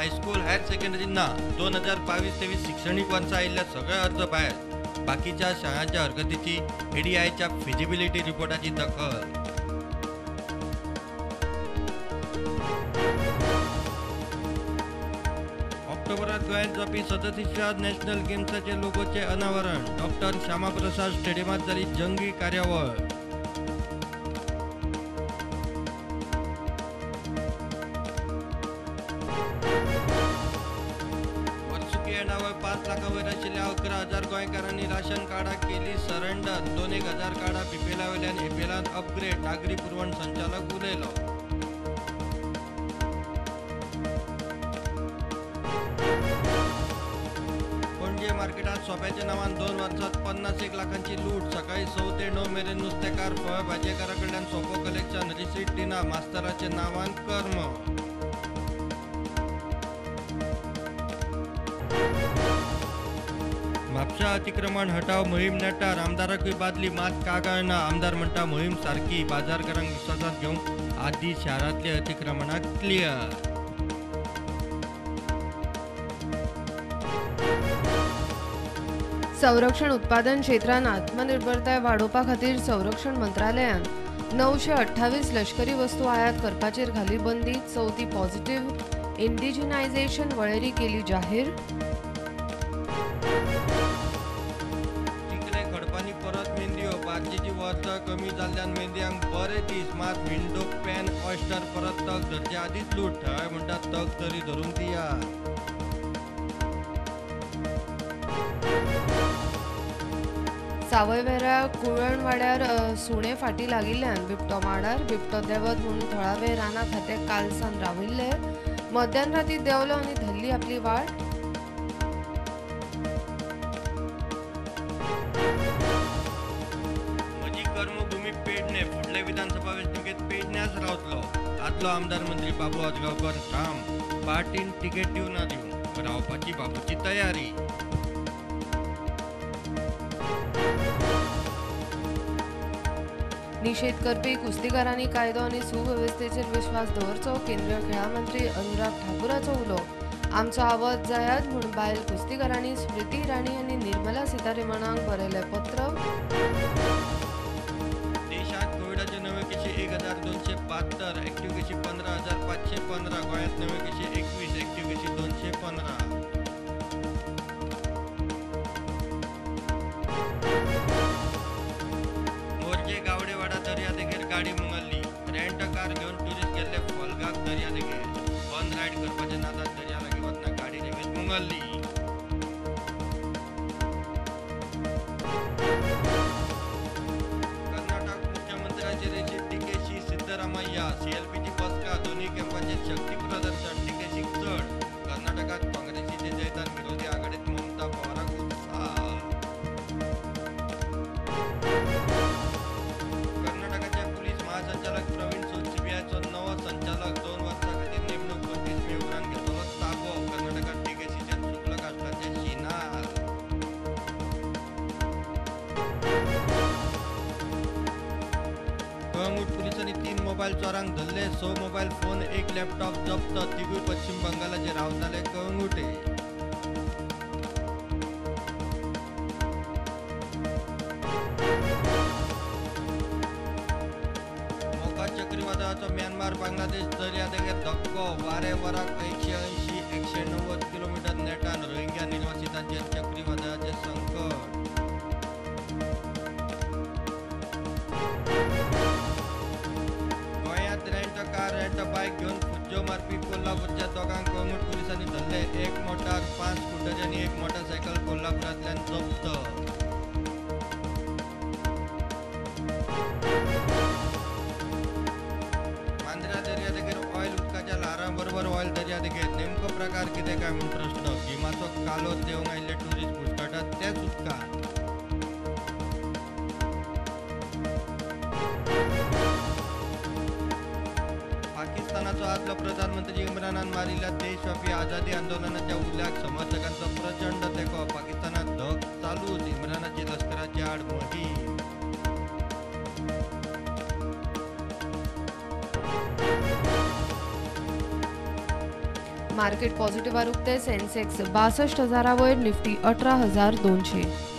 High school higher secondary ना. 2022-23 शिक्षणीक वर्सा आयिल्ल्या सगळे अर्ज भायर. बाकीच्या शाळांच्या हरकतीची एडीआयच्या फिजिबिलिटी रिपोर्टाची दखल. ऑक्टोबरात गोंयांत जावपी 37व्या नॅशनल गेम्साचे लोगोचे अनावरण. डॉक्टर श्यामाप्रसाद स्टेडियमात जाली जंगी कार्यावळ. वर्सुकी येणावळ 5 लाखां वयर आशिल्ल्या 11,000 गोंयकारांनी राशन कार्डां केली सरेंडर. 2,000 कार्डां बीपीएला वयल्यान एपीएलांत अपग्रेड. नागरी पुरवण संचालक उलयलो. पणजे मार्केटात सोप्याच्या नावान 2 वर्सात 51 लाखांची लूट. सकाळी 6 ते 9 मेरेन नुस्तेकार फळ भाजयेकारा कडल्यान सोपो कलेक्शन. रिसीट दिना, मास्तराच्या नावान कर्म. म्हापशा अतिक्रमण हटाव मोहीम नेटार. आमदाराकूय बादली मात कागाळ ना. आमदार म्हणटा मोहीम सारकी. बाजारकारांक विस्वासांत घेवंक आदी शारांतले अतिक्रमणाक क्लियर. संरक्षण उत्पादन क्षेत्रान आत्मनिर्भरताय वाडोवपा खातीर संरक्षण मंत्रालयान 928 लष्करी वस्तू आयात करपाचेर घाली बंदी. चवथी पॉझिटिव्ह इंडिजिनायझेशन वळेरी केली जाहीर. चिखले खडपांनी परत मेंदयो. बार्जीची वर्तळ कमी जाल्ल्यान मेंदयांक बरे दीस. मात विंडो पॅन ऑयस्टर परत तग धरचे आदींच लूट. थळावे म्हणटात तग तरी धरूंक दिया. सावयवेऱ्या कुळणवाड्यार सुणे फाटी लागिल्ल्यान बिबटो माडार. बिबटो देवत म्हूण थळावे राना खातें कालसान राविल्ले. मध्यान राती देंवलो आनी धरली आपली वाट. म्हजी कर्मभूमी पेडणे. फुडले विधानसभा वेंचणुकेंत पेडण्याच रावतलो. आदलो आमदार मंत्री बाबू आजगांवकर ठाम. पार्टीन तिकेट दिवं ना दिवं, रावपाची बाबूची तयारी. निषेध करपी कुस्तीकारांनी कायदो आनी सुवेवस्थेचेर विश्वास दवरचो. केंद्रीय खेळां मंत्री अनुराग ठाकूराचो उलो. आमचो आवाज जायात म्हूण बायल कुस्तीकारांनी स्मृती इराणी आनी निर्मला सीतारमणाक बरयलें पत्र. देशांत कोविडाचे नवे केशी 1272, ऍक्टिव्ह केशी 15,515. गोंयांत नवे केशी 21, ऍक्टिव्ह केशी 215. मोरजे गावडेवाडा दर्यादेगेर गाडी मुंगल्ली. रेंट कार घेवन ट्युरिस्ट गेल्ले फोल्गाक दर्यादेगेर. बंद रायड करपाच्या नादात दर्या लागीं वतना गाडी रेंवेंत मुंगल्ली. कर्नाटक मुख्यमंत्र्याचे रेशीत डीकेशी सिद्धरामय्या. सीएलपीची बसका. दोन्ही कॅम्पाचें शक्ती प्रदर्शन. डीकेशीक चड. कर्नाटकात काँग्रेसीचे जैतान विरोधी आघाडीत ममता पवाराक उत्साह. कर्नाटकाचे पुलीस महासंचालक प्रवीण सूद सीबीआयचो नवो संचालक. 2 वर्सां खातीर नेमणूक. 25 मे उपरांत घेतलो ताबो. कर्नाटकात डीकेशीचेर शुक्ल काश्टाचे शिनार. कळंगूट पुलिसांनी 3 मोबायल चोरांक धरले. 6 मोबायल फोन, 1 लॅपटॉप जप्त. तिगूय पश्चिम बंगालाचे रावताले कळंगूटे. मोका चक्रीवादळाचो म्यानमार बांगलादेश दर्यादेगेर धक्को. वारे वराक 180-190 किलोमीटर नेटान. रोहिंग्या निर्वासितांचेर चक्रीवादळाचें संकट. गोंयांत रेंट कार रेंट बायक घेवन फुज्जो मारपी कोल्हापूरच्या दोगांक कळंगूट पुलिसांनी धरले. 1 मोटार, 5 स्कुटरी आनी 1 मोटारसायकल कोल्हापुरांतल्यान जप्त. मांद्र्या दर्यादेगेर ऑयल उदकाच्या ल्हारां बरोबर ऑयल दर्यादेगेर. नेमको प्रकार कितें काय म्हूण प्रस्न. गिमाचो कालोर देवंक आयिल्ले ट्युरिस्ट घुस्मटात त्याच उदकांत. पाकिस्तानाचो आदलो प्रधानमंत्री इम्रानान मारिल्ल्या देशव्यापी आझादी आंदोलनाच्या उल्याक समर्थकांचो प्रचंड तेंको. पाकिस्तानात धग चालूच. इम्रानाची लश्कराच्या आड मोहीम. मार्केट पॉझिटिव्हार उक्ते. सेन्सेक्स 62,000 वयर, निफ्टी 18,200.